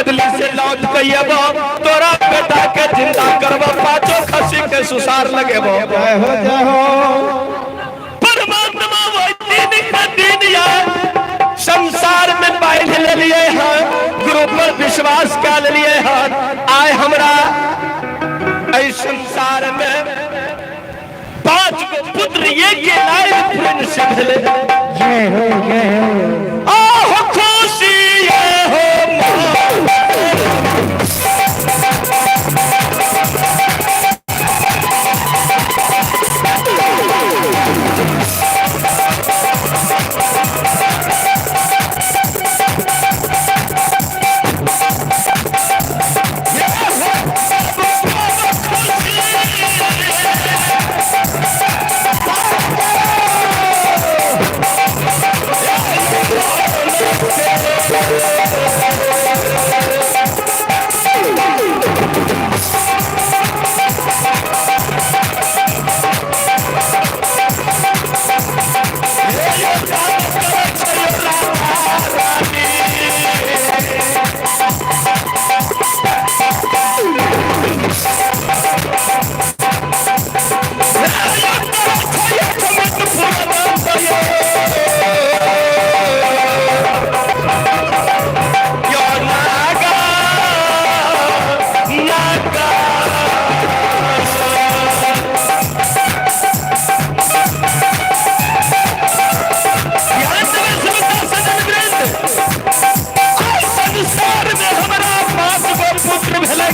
बदली से लौट के अबो, तोरा बेटा के जिंदा करबो, पांचों खसी के सुसार लगेबो। जय हो जय हो। परमात्मा वही दिन का दिन या संसार में बांध ले लिए हैं, गुरु पर विश्वास कर लिए हैं। आए हमरा ऐ संसार में 5 गो पुत्र ये के लाए पुरन से भेले। जय हो जय हो। आह खुशी ये हो मां।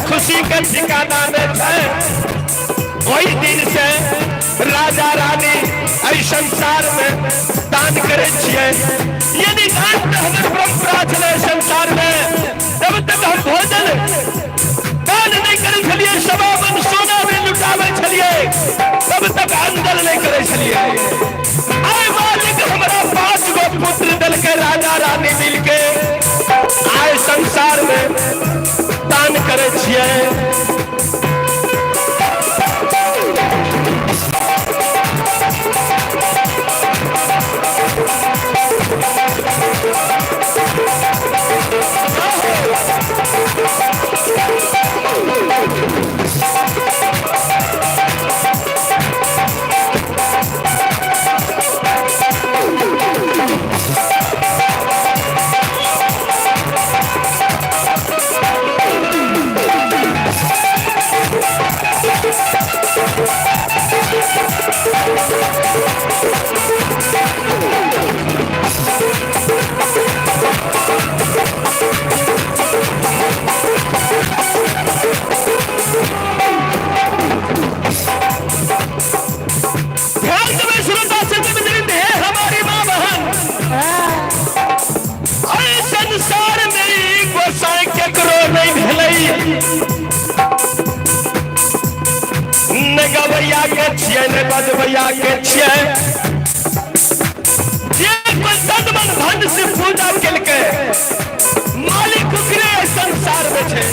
खुशी के ठिकाना में छै। वही दिन से राजा रानी एहि संसार में दान करे छियै। यदि दान तऽ हमर परंपरा छलै संसार में, तब तक हम भोजन दान नहि करै छलियै, सवा मन सोना नहि लुटाबै छलियै, तब तक अंदर नहि करै छलियै। आइ मालिक हमरा 5 गो पुत्र देलकै राजा रानी मिलके, आइ संसार में दान करै छियै। ध्यान देबै श्रोता सज्जन, हे हमारी माँ बहन, एहि संसार में ई गोसाई केकरो नहीं भेलै, ने गवैया के छियै ने बजबैया के छियै। जे कोई तन मन धन से पूजा केलकै, मालिक ओकरे एहि संसार में छै।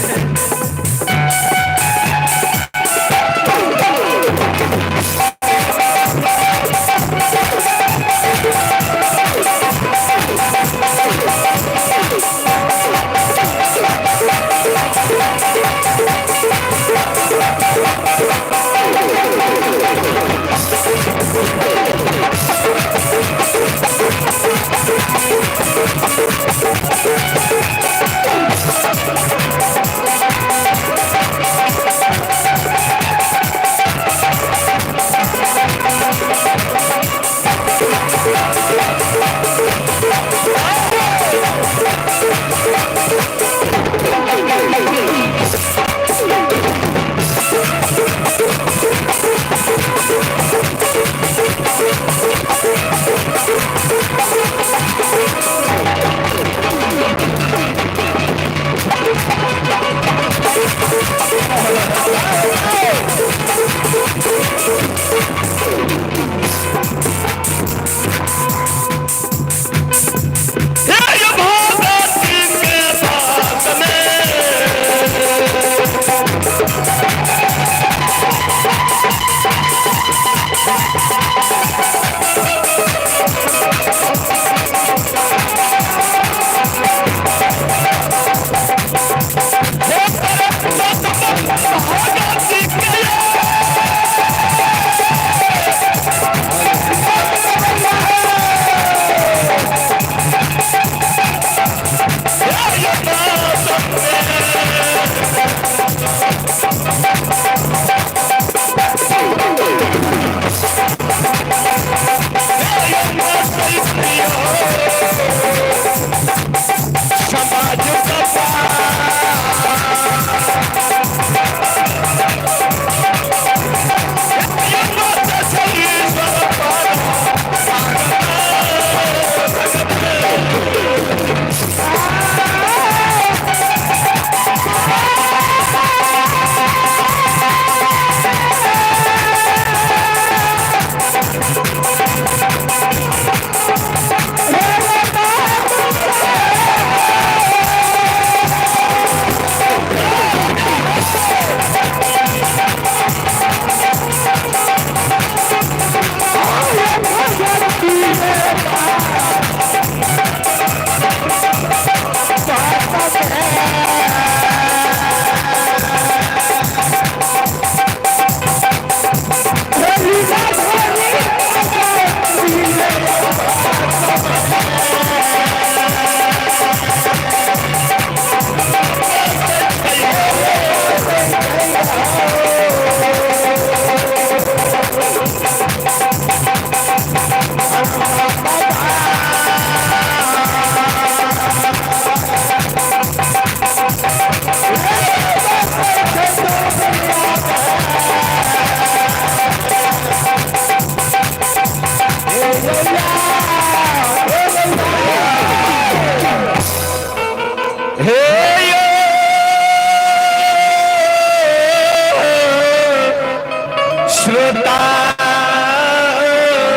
श्रोता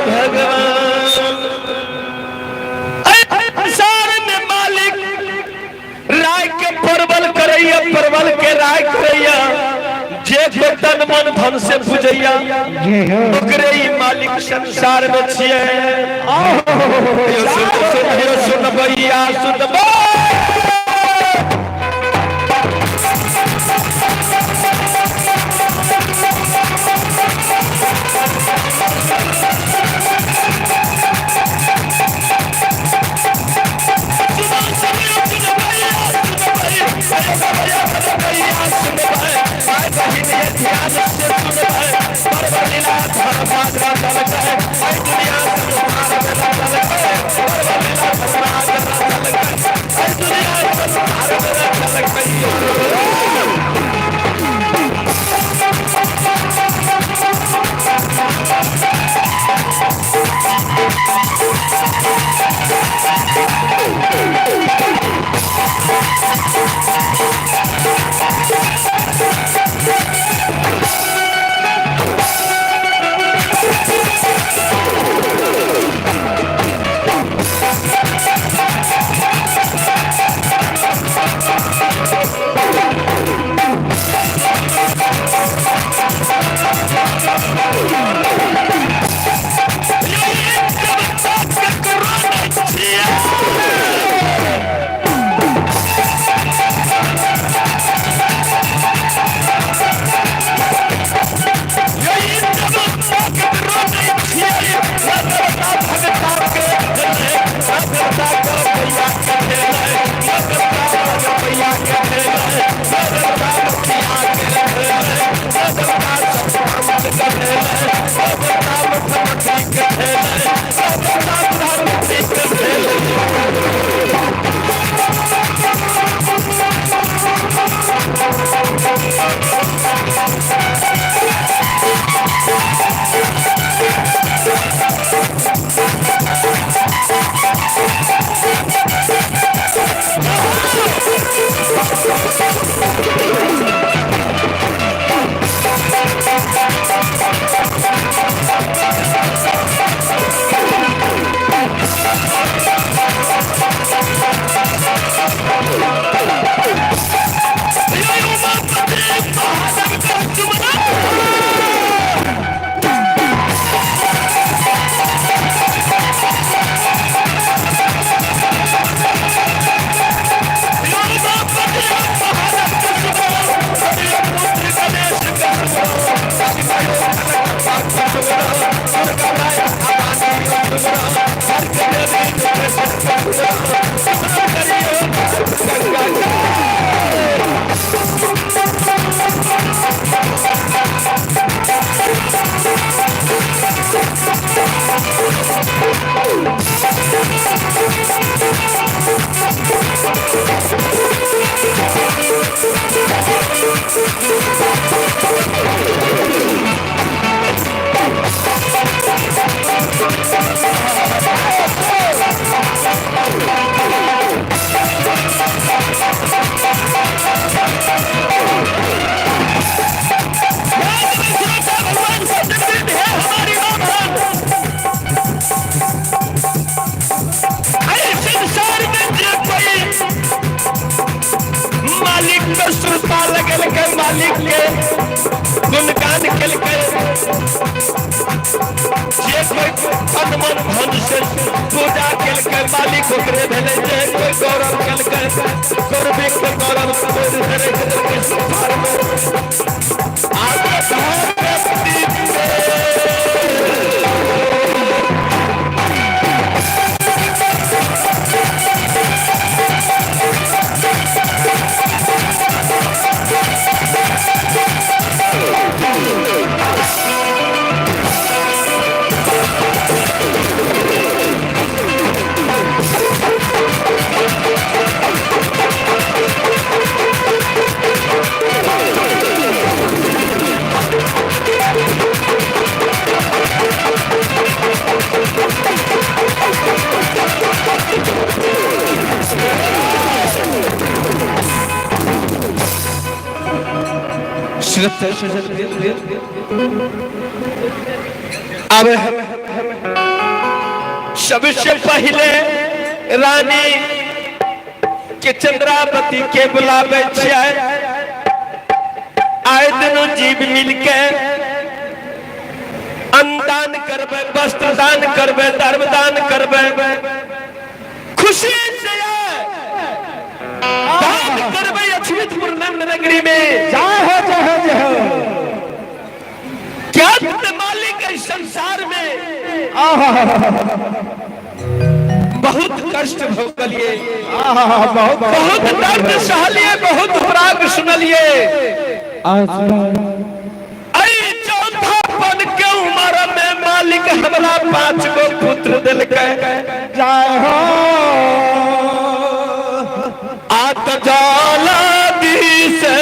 भगवान। एहि संसार में मालिक राय के परवल करैया, परवल के राय करैया, जे को तन मन धन से पूजैया जय हो। ओकरे ही मालिक संसार में छियै। सुन सुन सुनबैया सुनबै। मालिक के सुरता लगेलकै, मालिक के गुणगान केलकै, जे कोई तन मन धन से पूजा केलकै मालिक ओकरे भेलै, जे कोई गौरव केलकै गौरवे के गौरव तोड़ि संसार में। आगे भगवती के अब सबसे पहले रानी के चंद्रावती के बुलावे छियै। आए दिनों जीव मिलके अन्नदान करबै, वस्त्र दान करबै, धर्म दान करबै, खुशी से दान करबै अछूतपुर नंद नगरी में। जय हो जय हो जय हो। क्या मालिक इस संसार में आहा बहुत कष्ट भोगलिए, आहा, बहुत बहुत दर्द सहलिए, बहुत राग सुनलिए। अरे चौथापन के उम्र में मालिक हमरा 5 गो पुत्र दिलकै। जय हो। आत जाला दी से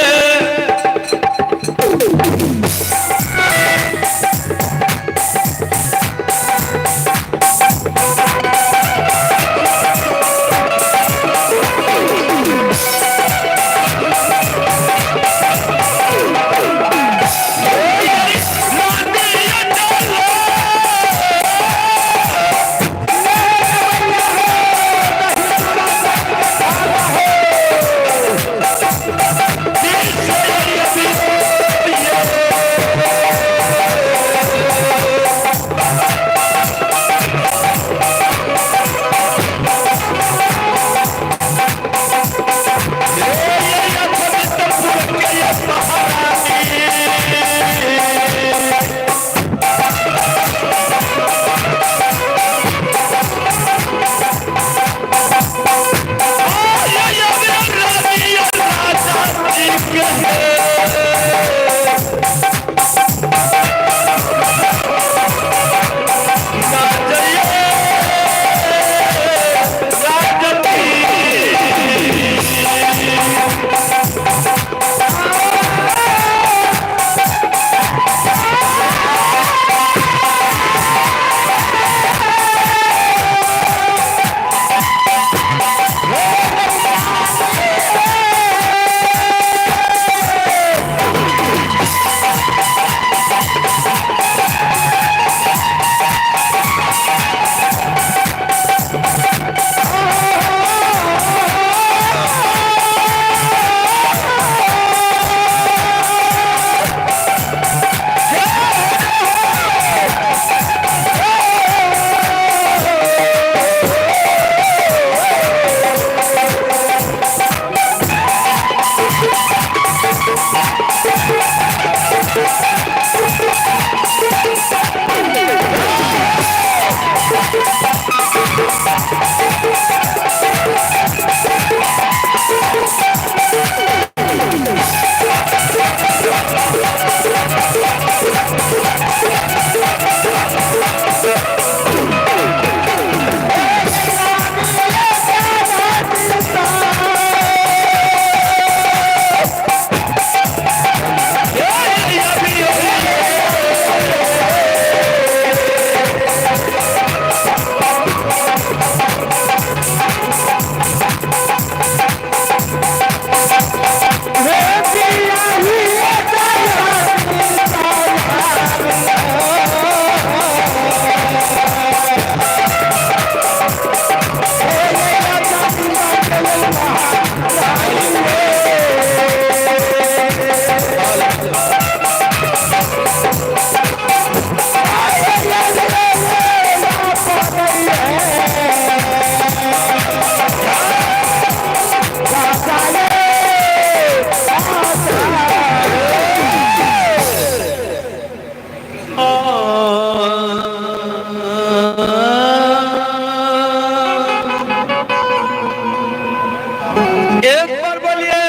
एक बार बोलिए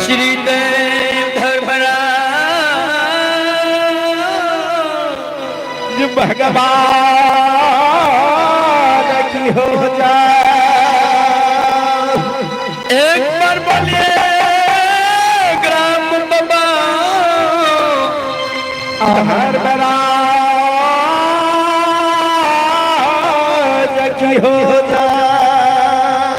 श्री देव धर्मरा भगवान की हो जाए। एक बार बोलिए ग्राम बाबा हर बराज की हो जाए।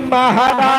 महाराज।